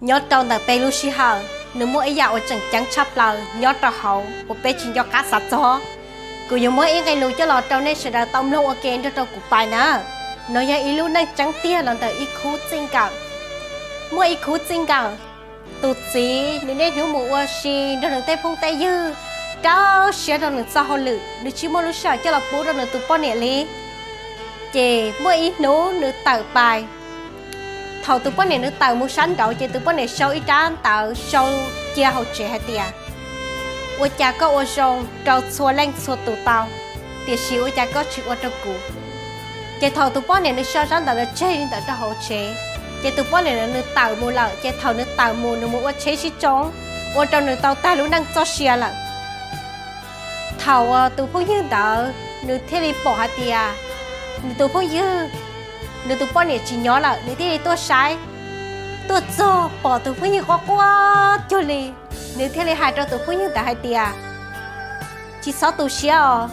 Nyob rau ntawm peb lub sij hawm, nws muaj ib yam uas tseem ceeb tshaj plaws nyob rau hauv uas peb tsis nco qab xav txog. Kuv yuav muab ib nqe lus coj los rau nej sawv daws tau mloog ua ke nrog rau kuv pais na. No yog ib lub neej tseeb tiag los ntawm ib khub txij nkawm. Muaj ib khub txij nkawm, tus txiv nws niaj hnub mus ua si nrog nws tej phooj tej ywg rau siab rau nws txoj hauj lwm, nws tsis muaj lub sij hawm coj los pub rau nws tus poj niam li. Ces muaj ib hnub nws tawm pais, thaum tus poj niam nws tawm mus sab nraud ces tus poj niam sau ib rab ntawv sau cia hauv tsev hais tias, ua cas koj ua zoo rau txhua leej txhua tus tau, tiam sis ua cas koj tsis ua rau kuv? Ces thaum tus poj niam nws sau rab ntawv ntawd tseg li ntawd rau hauv tsev, ces tus poj niam nws tawm mus lawm, ces thaum nws tawm mus nws mus ua tsheb sib tsoo, ua rau nws tau tag lub neej txoj sia lawm. Thaum uas tus phooj ywg ntawd nws thiaj li pom hais tias nws tus phooj ywg, nws tus poj niam tsis nyob lawm, nws thiaj li tuaj saib. Tuaj txog pom tus phooj ywg quaj quaj cuag li, nws thiaj li hais rau tus phooj ywg ntawd hais tias, tsis txhob tu siab os,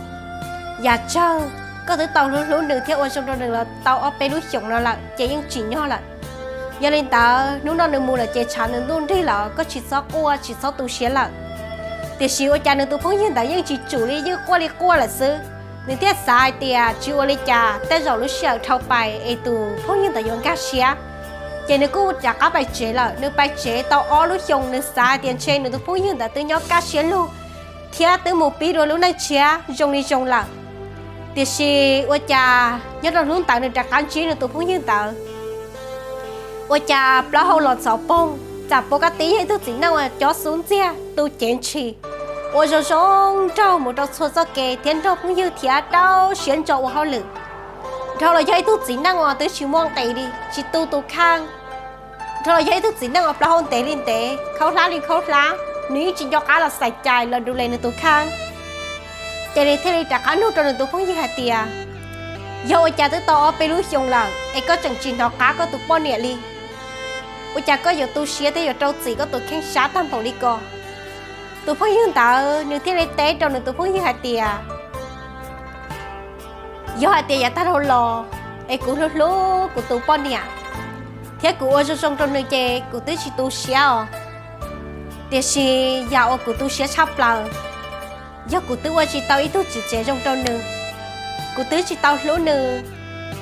yam tsawg koj twb tau hlub hlub nws thiab ua zoo rau nws los tau ob peb lub xyoos no lawm ces yeej tsim nyog lawm. Yog li ntawd hnub no nws mus lawm ces tshav nws ntuj nrig lawm, koj tsis txhob quaj tsis txhob tu siab lawm. Tiam sis ua cas nws tus phooj ywg ntawd yeej tsis tsum li, yeej quaj li quaj lawm xwb. Nws thiaj xav hais tias tsis ua li cas, tej zaum lub sij hawm dhau pais es tus phooj ywg ntawd yuav nkag siab. Ces nws kuj rov qab pais tsev lawm. Nws pais tsev tau ob lub xyoos nws xav hais tias ntshe nws tus phooj ywg ntawd twb nyob kaj siab lug thiab twb mus pib dua lub neej tshiab zoo li zoo lawm. Tiam sis ua cas nyob rau hnub ntawd nws rov qab ntsib nws tus phooj ywg ntawd, ua cas plaub hau los txov poog, txawm paub kab tib yog ib tug txiv neej uas cob xub ntxiag tu cev ntshis, ua zoo zoo nraug mus rau txhua txoj kev thiab nrog phooj ywg thiab rau siab ntso ua hauj lwm. Dhau los yog ib tug txiv neej uas twb tsis muaj nqis li, tsis tu tus kheej. Dhau los yog ib tug txiv neej uas plaub hau ntev li ntev, khaub hlab li khaub hlab, nws yeej tsis nco qab los xaiv cai los du le nws tus kheej. Ces nws thiaj li rov qab nug rau nws tus phooj ywg hais tias, yog ua cas twb tau ob peb lub xyoos lawm es koj tseem tsis hnov qab koj tus poj niam li? Ua cas koj yuav tu siab thiab yuav rau txim koj tus kheej sab tag npaum li ko? Tus phooj ywg ntawd nws thiaj li teb rau nws tus phooj ywg hais tias, yog hais tias yav tag dhau los es kuv hlub hlub kuv tus poj niam thiab kuv ua zoo zoo rau nws ces kuv twb tsis tu siab os. Tiam sis yam uas kuv tu siab tshaj plaws yog kuv twb ua tsis tau ib tug txiv tsev zoo rau nws, kuv twb tsis tau hlub nws,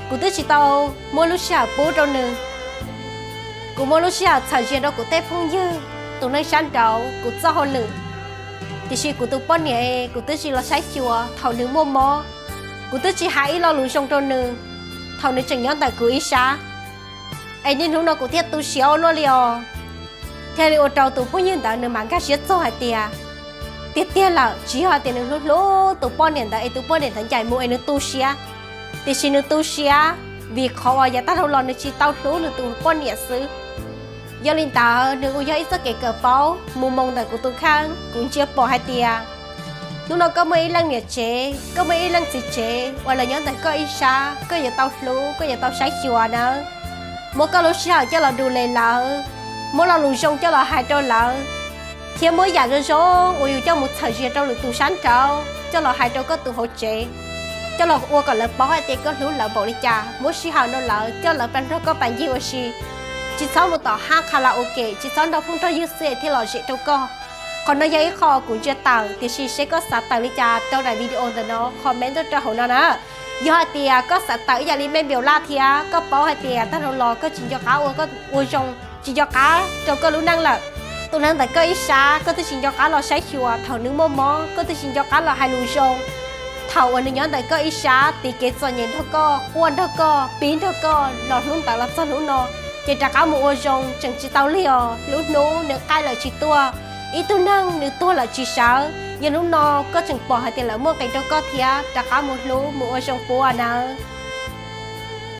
kuv twb tsis tau muab lub sij hawm pub rau nws. Kuv muab lub sij hawm txhawm zia rau kuv tej phooj ywg, tus neeg sab nraud, kuv txoj hauj lwm. Tiam sis kuv tus poj niam kuv twb tsis los saib xyuas thaum nws muaj mob, kuv twb tsis hais ib lo lus zoo rau nws thaum nws tseem nyob ntawm kuv ib sab. Es niaj hnub no kuv thiaj tu siab ua luaj li os. Thiaj li ua rau tus phooj ywg ntawd nws mam nkag siab txog hais tias, tiag tiag lawm tsis yog hais tias nws hlub hlub tus poj niam ntawd es tus poj niam ntawd ncaim mus es nws tu siab, tiam sis nws tu siab vim qhov uas yav tag dhau los nws tsis tau hlub nws tus poj niam xwb. Yog li ntawd nws kuj yog ib txoj kev kawm paub mus moo ntawm kuv tus kheej, kuv ntsia pom hais tias hnub no koj muaj ib leej niam tsev, koj muaj ib leej txiv tsev uas lawv nyob ntawm koj ib sab, koj yuav tau hlub, koj yuav tau saib xyuas nawb. Muab koj lub sij hawm coj los du le lawv, muab lo lus zoo coj los hais rau lawv, thiab muab yam zoo zoo uas yus coj mus txhawm zia rau lwm tus sab nraud coj los hais rau koj tus hauv tsev, coj los ua kom lawv paub hais tias koj hlub lawv npaum li cas, muab sij hawm rau lawv, coj lawv pab nrog koj pab ncig ua si. Tsis txhob mus tom hab qha la ua ke, tsis txhob nrog phooj nrog ywg xwb thiaj lom zem rau koj. Qhov no yog ib qho kuv ntsia tawm, tiam sis seb koj xav tawm li cas rau daim video ntawm no, comment tuaj rau hauv no na. Yog hais tias koj xav tawm ib yam li Mej Npiaus Laj thiab koj paub hais tias tag dhau los koj tsis nco qab ua, koj ua zoo, tsis nco qab rau koj lub neej lawm, tus neeg ntawm koj ib sab koj twb tsis nco qab los saib xyuas thaum nws muaj mob, koj twb tsis nco qab los hais lus zoo thaum uas nws nyob ntawm koj ib sab tiv kev txom nyem nrog koj, quaj nrog koj, pib nrog koj los hnub ntawd los txog hnub no, ces rov qab mus ua zoo tseem tsis tau lig os. Lub hnub nws qaij lawm tsis tuaj, ib tug neeg nws tuag lawm tsis sawv. Yog hnub no koj tseem pom hais tias lawv muaj nqis rau koj thiab, rov qab mus hlub mus ua zoo puav nawb.